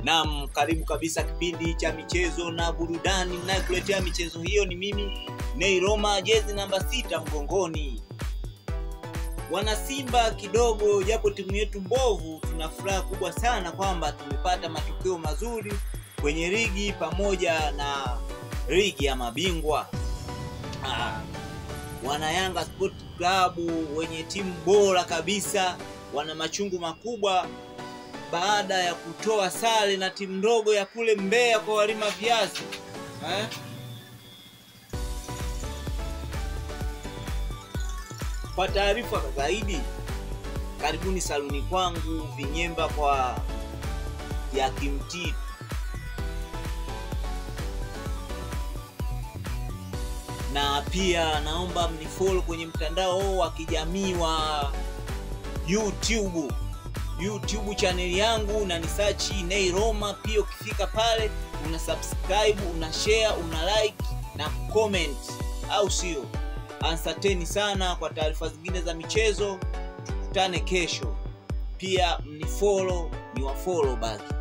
Naam, karibu kabisa kipindi cha michezo na burudani. Ninayekuletea michezo hiyo ni mimi Nay Roma, jezi namba 6 mgongoni. Wanasimba kidogo, japo timu yetu mbovu, tuna furaha kubwa sana kwamba tumepata matokeo mazuri kwenye ligi pamoja na ligi ya mabingwa. Wana Yanga Sport Club wenye timu bora kabisa wana machungu makubwa baada ya kutoa sare na timu ndogo ya kule Mbeya kwa walima viazi. Kwa taarifa zaidi, karibuni saluni kwangu Vinyemba kwa ya Kimti. Na pia naomba mnifollow kwenye mtandao wa kijamii wa YouTube channel yangu na ni search Nay Roma. Pia ukifika pale una subscribe, una share, una like na comment, au sio? Asanteni sana kwa taarifa zingine za michezo, tukutane kesho. Pia mnifollow, niwafollow back.